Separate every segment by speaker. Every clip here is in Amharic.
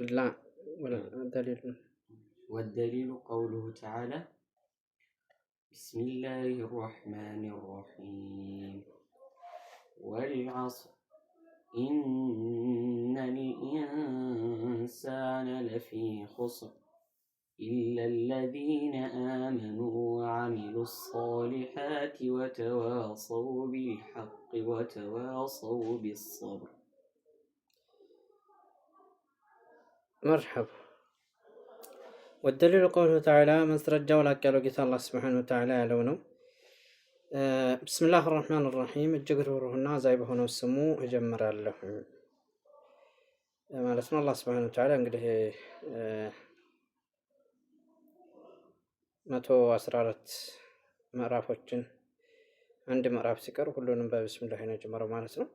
Speaker 1: لا ولا دليل.
Speaker 2: والدليل قوله تعالى: بسم الله الرحمن الرحيم، والعصر، إن الإنسان لفي خسر، إلا الذين آمنوا وعملوا الصالحات وتواصوا بالحق وتواصوا بالصبر.
Speaker 1: መርሐባ። ወደሊሉ ቀውሉሁ ተዓላ፣ ማስረጃው ላቅ ያለው ጌታ አላህ ስብሓነሁ ወተዓላ ያለው ነው። ብስሚላህ ራህማን ራሂም፣ እጅግ ርኅሩህና አዛኝ በሆነው ስሙ እጀምራለሁ ማለት ነው። አላህ ስብሓነሁ ወተዓላ እንግዲህ 114 ምዕራፎችን አንድ ምዕራፍ ሲቀር ሁሉንም በብስሚላህ ነው የጀመረው ማለት ነው።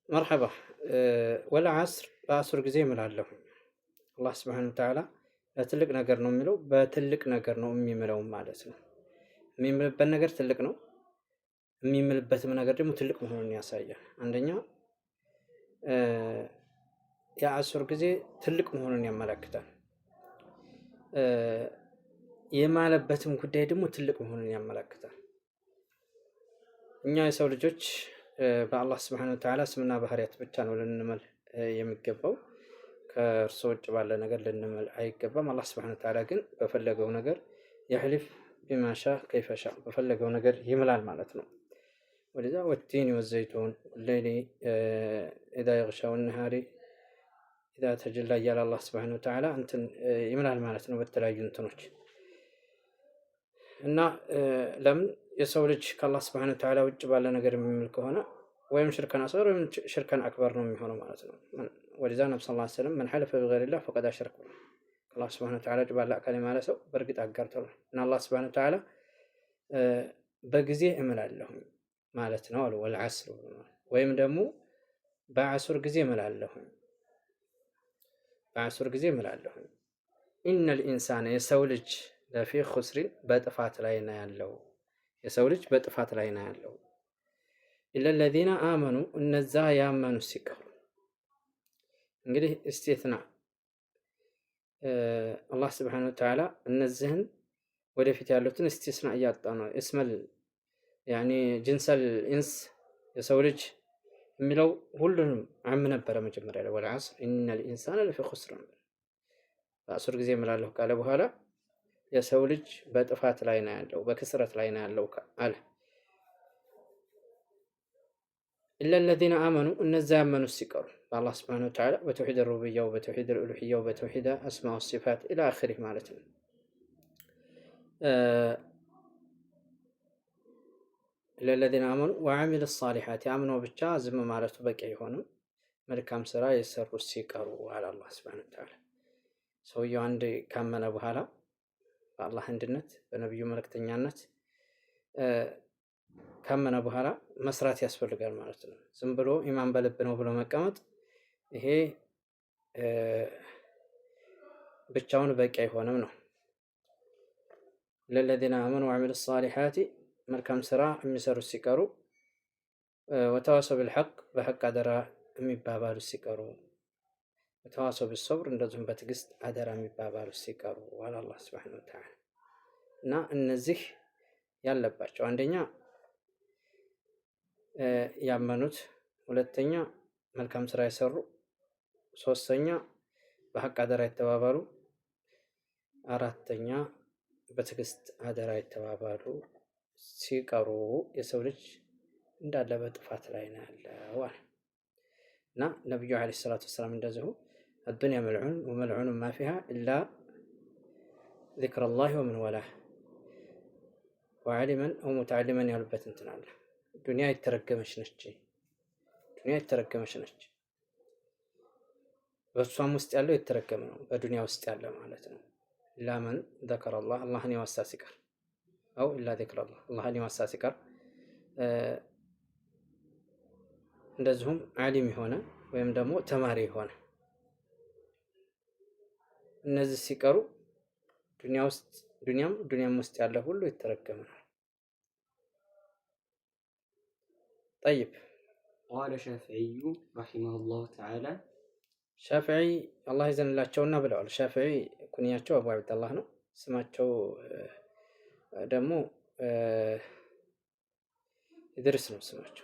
Speaker 1: መርሐባ። ወልዐስር፣ በአሱር ጊዜ እምላለሁ። አላህ ስብሓነሁ ወተዓላ ለትልቅ ነገር ነው የሚለው፣ በትልቅ ነገር ነው የሚምለው ማለት ነው። የሚምልበት ነገር ትልቅ ነው። የሚምልበትም ነገር ደግሞ ትልቅ መሆኑን ያሳያል። አንደኛ የአሱር ጊዜ ትልቅ መሆኑን ያመለክታል። የማለበትም ጉዳይ ደግሞ ትልቅ መሆኑን ያመለክታል። እኛ የሰው ልጆች በአላህ ስብሐነ ወተዓላ ስምና ባህሪያት ብቻ ነው ልንምል የሚገባው። ከእርሱ ውጭ ባለ ነገር ልንምል አይገባም። አላህ ስብሐነ ወተዓላ ግን በፈለገው ነገር የሕሊፍ ቢማሻ ከይፈሻ፣ በፈለገው ነገር ይምላል ማለት ነው። ወለዛ والتين والزيتون والليل إذا يغشى والنهار إذا تجلى እያለ አላህ ስብሐነ ወተዓላ እንትን ይምላል ማለት ነው በተለያዩ እንትኖች። እና ለምን የሰው ልጅ ከአላህ ስብሐነ ወተዓላ ውጭ ባለ ነገር የሚምል ከሆነ ወይም شركا أصغر ወይም شركا أكبر ነው የሚሆነው ማለት ነው። ወለዛ ነብ ስ ሰለም من حلف بغير الله فقد أشرك፣ አላህ ስብሐነ ወተዓላ ውጭ ባለ አካል የማለ ሰው በእርግጥ አጋርቷል። እና አላህ ስብሐነ ወተዓላ በጊዜ እምላለሁ ማለት ነው አሉ። ወልዐስር ወይም ደግሞ በዐሱር ጊዜ እምላለሁ፣ በዐሱር ጊዜ እምላለሁ። إن الإنسان የሰው ልጅ لفي خسر በጥፋት ላይ ነው ያለው። የሰው ልጅ በጥፋት ላይ ነው ያለው። إلا الذين آمنوا እነዛ ያመኑ ሲቀሩ። እንግዲህ استثناء አላህ ስብሐነሁ ወተዓላ እነዚህን ወደፊት ያሉትን استثناء እያጣ ነው። اسم ال يعني جنس الإنس የሰው ልጅ የሚለው ሁሉንም عام ነበረ መጀመሪያ ላይ። والعصر إن الإنسان لفي خسر፣ በአሱር ጊዜ እምላለሁ ካለ በኋላ የሰው ልጅ በጥፋት ላይ ነው ያለው፣ በክስረት ላይ ነው ያለው አለ። إلا الذين آمنوا እነዛ ያመኑ ሲቀሩ በአላህ ስብሐነሁ ወተዓላ በ توحيد الربوبية በ توحيد الألوهية በ توحيد أسماء وصفات إلى آخره ማለት ነው። إلا الذين آمنوا وعملوا الصالحات አምነው ብቻ ዝም ማለቱ በቂ አይሆንም። መልካም ስራ የሰሩ ሲቀሩ አለ አላህ ስብሐነሁ ወተዓላ። ሰውየው አንድ ካመነ በኋላ በአላህ አንድነት በነቢዩ መልእክተኛነት ካመነ በኋላ መስራት ያስፈልጋል ማለት ነው። ዝም ብሎ ኢማን በልብ ነው ብሎ መቀመጥ ይሄ ብቻውን በቂ አይሆንም ነው። ለለዚነ አመኑ ወዐሚሉ ሷሊሓቲ መልካም ስራ የሚሰሩ ሲቀሩ፣ ወተዋሰው ቢልሐቅ በሐቅ አደራ የሚባባሉ ሲቀሩ፣ ወተዋሰው ቢሰብር እንደዚሁም በትዕግስት አደራ የሚባባሉ ሲቀሩ አለ አላህ ስብሐነሁ ወተዓላ። እና እነዚህ ያለባቸው አንደኛ ያመኑት፣ ሁለተኛ መልካም ስራ የሰሩ፣ ሶስተኛ በሐቅ አደራ የተባባሉ፣ አራተኛ በትዕግስት አደራ የተባባሉ ሲቀሩ የሰው ልጅ እንዳለ በጥፋት ላይ ነው ያለው አለ። እና ነቢዩ ዓለይሂ ሰላቱ ወሰላም እንደዚሁ አዱንያ መልዑን ወመልዑን ማ ፊሃ ኢላ ዚክረላሂ ወመን ወላህ ወዓሊመን አው ሙተዓሊመን ያሉበት እንትን አለ። ዱንያ የተረገመች ነች፣ ዱንያ የተረገመች ነች። በእሷም ውስጥ ያለው የተረገመ ነው፣ በዱንያ ውስጥ ያለ ማለት ነው። إلا من ذكر الله አላህን የዋሳ ሲቀር፣ أو إلا ذكر الله አላህን የዋሳ ሲቀር፣ እንደዚሁም ዓሊም የሆነ ወይም ደግሞ ተማሪ የሆነ እነዚህ ሲቀሩ ዱንያ ውስጥ ዱንያም ዱንያም ውስጥ ያለ ሁሉ የተረገመ ነው። طيب።
Speaker 2: قال الشافعي رحمه الله تعالى
Speaker 1: ሻፊዒ አላህ ይዘንላቸውና ብለዋል። ሻፊዒ ኩንያቸው አቡ አብደላህ ነው። ስማቸው ደግሞ ኢድሪስ ነው ስማቸው።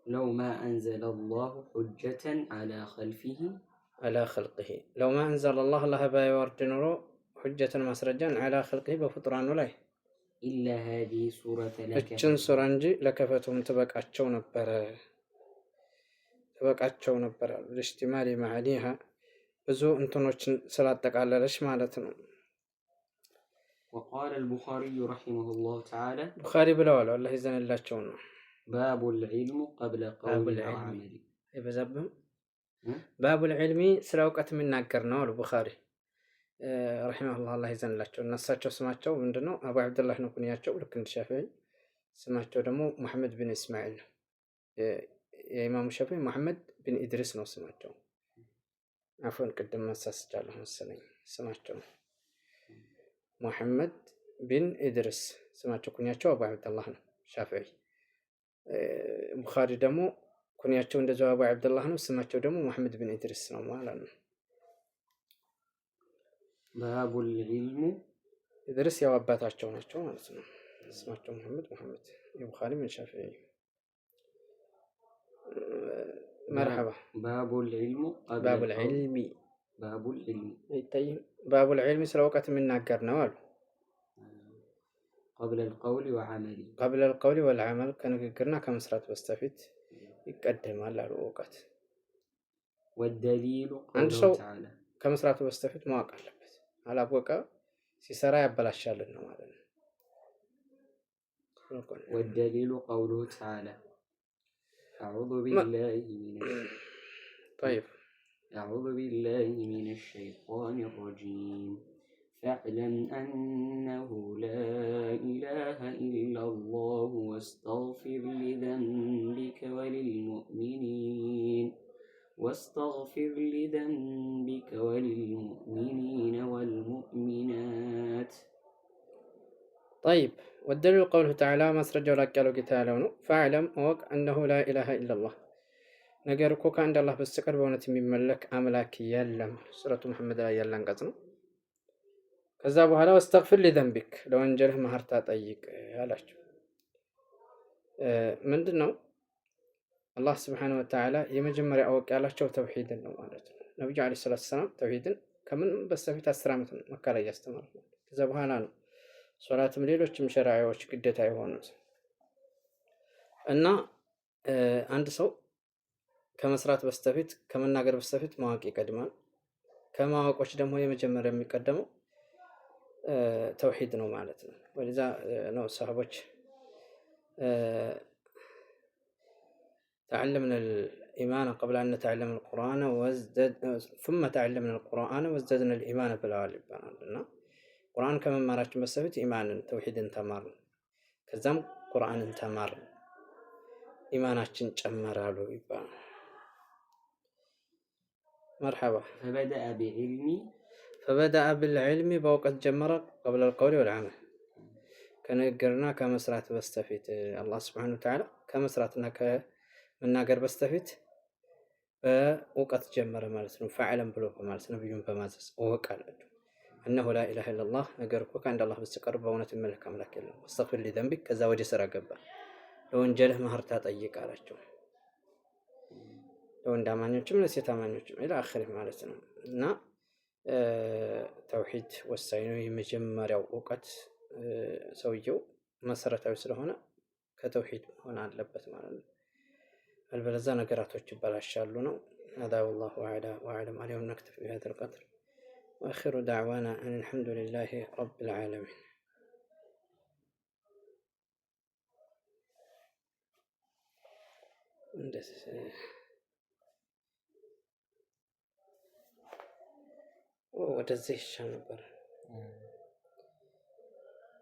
Speaker 2: لو ما أنزل الله حجة على خلفه
Speaker 1: على خلقه لو ما أنزل الله አላህ ባይወርድ ኑሮ حجة ማስረጃን على خلقه በፍጡራኑ ላይ
Speaker 2: إلا هذه السورة
Speaker 1: እችን ሱራ እንጂ لكفتهم ትበቃቸው ነበረ ትበቃቸው ነበረ። لاشتمال معانيها ብዙ እንትኖችን ስላጠቃለለች ማለት ነው።
Speaker 2: وقال البخاري رحمه الله تعالى
Speaker 1: ቡኻሪ ብለዋል፣ አላህ ይዘንላቸው ነው።
Speaker 2: باب العلم قبل
Speaker 1: باب
Speaker 2: قول
Speaker 1: العلم
Speaker 2: وعمل
Speaker 1: አይበዛብህም? باب العلم ስለ እውቀት የሚናገር ነው አሉ ቡኻሪ رحمه الله አላህ ይዘንላቸው። እነሳቸው ስማቸው ምንድን ነው? አቡ ዓብዱላህ ነው ኩንያቸው፣ ልክ እንደ ሻፊዒ። ስማቸው ደግሞ ሙሐመድ ብን እስማዒል ነው። የኢማሙ ሻፊዒ ሙሐመድ ብን ኢድሪስ ነው ስማቸው። عفوا ቅድም መሳስቻለሁ መሰለኝ። ስማቸው ሙሐመድ ቢን ኢድሪስ ስማቸው፣ ኩንያቸው አቡ ዓብዱላህ ነው ሻፊዒ። ቡኻሪ ደግሞ ኩንያቸው እንደዚያው አቡ ዓብዱላህ ነው። ስማቸው ደግሞ ሙሐመድ ብን ኢድሪስ ነው ማለት ነው።
Speaker 2: باب العلم
Speaker 1: ኢድሪስ ያው አባታቸው ናቸው ማለት ነው። ስማቸው ሙሐመድ ሙሐመድ የቡኻሪ ምን ሻፊዒ። مرحبا።
Speaker 2: باب العلم قبل
Speaker 1: باب
Speaker 2: القول
Speaker 1: العلم
Speaker 2: باب العلم
Speaker 1: አይታይም። باب العلم ስለ እውቀት የሚናገር ነው አሉ።
Speaker 2: قبل القول وعمل
Speaker 1: قبل القول والعمل ከንግግርና ከመስራት በስተፊት ይቀደማል አሉ እውቀት።
Speaker 2: والدليل
Speaker 1: አንድ
Speaker 2: قوله
Speaker 1: ሰው
Speaker 2: تعالى
Speaker 1: ከመስራቱ በስተፊት ማወቅ አለበት። አላወቀ ሲሰራ ያበላሻልን ነው ማለት ነው።
Speaker 2: والدليل قوله تعالى أعوذ بالله من
Speaker 1: طيب
Speaker 2: أعوذ بالله من الشيطان الرجيم فاعلم أنه لا إله إلا الله واستغفر لذنبك وللمؤمنين واستغفر لذنبك وللمؤمنين والمؤمنات
Speaker 1: طيب والدليل قوله تعالى ማስረጃው ላቅ ያለው ጌታ ያለው ነው። فاعلم እወቅ أنه لا إله إلا الله ነገር እኮ ከአንድ አላህ በስተቀር በእውነት የሚመለክ አምላክ የለም። ሱረቱ መሐመድ ላይ ያለ አንቀጽ ነው። ከዛ በኋላ واستغفر لذنبك ለወንጀልህ ምህረት ጠይቅ አላቸው። ምንድን ነው አላህ سبحانه وتعالى የመጀመሪያ እወቅ ያላቸው ተውሂድን ነው ማለት ነው። ነቢዩ عليه الصلاة والسلام ተውሂድን ከምንም በስተፊት 10 ዓመት ነው መካ ላይ ያስተማሩት። ከዛ በኋላ ነው ሶላትም ሌሎችም ሸሪዓዎች ግዴታ የሆኑት። እና አንድ ሰው ከመስራት በስተፊት ከመናገር በስተፊት ማወቅ ይቀድማል። ከማወቆች ደግሞ የመጀመሪያ የሚቀደመው ተውሂድ ነው ማለት ነው። ወደዛ ነው ሰሃቦች تعلمنا الإيمان قبل أن نتعلم القرآن وازدد ثم تعلمنا القرآن وازددنا الإيمان ብለዋል ይባላል። እና ቁርአን ከመማራችን በስተፊት ኢማንን ተውሂድን ተማርን፣ ከዛም ቁርአንን ተማርን፣ ኢማናችን ጨመራሉ ይባላል። مرحبا።
Speaker 2: فبدأ بعلم
Speaker 1: فبدأ بالعلم በእውቀት ጀመረ قبل القول والعمل ከንግግርና ከመስራት በስተፊት አላህ سبحانه وتعالى ከመስራትና ከመናገር በስተፊት በእውቀት ጀመረ ማለት ነው። فاعلم ብሎ በማለት ነብዩን በማዘዝ እወቅ አላቸው። أنه لا إله إلا الله ነገር እኮ ከአንድ አላህ በስተቀር በእውነት የሚመለክ አምላክ የለም። واستغفر لذنبك ከዛ ወደ ስራ ገባ። ለወንጀልህ ምህረት ጠይቅ አላቸው። ለወንድ አማኞችም ለሴት አማኞችም إلى آخره ማለት ነው። እና ተውሂድ ወሳኝ ነው። የመጀመሪያው እውቀት ሰውየው መሰረታዊ ስለሆነ ከተውሂድ መሆን አለበት ማለት ነው። አልበለዛ ነገራቶች ይበላሻሉ ነው። هذا والله أعلى وأعلم اليوم نكتفي بهذا القدر وآخر دعوانا أن الحمد لله رب العالمين። እንደዚህ ወደዚህ ይሻል ነበር።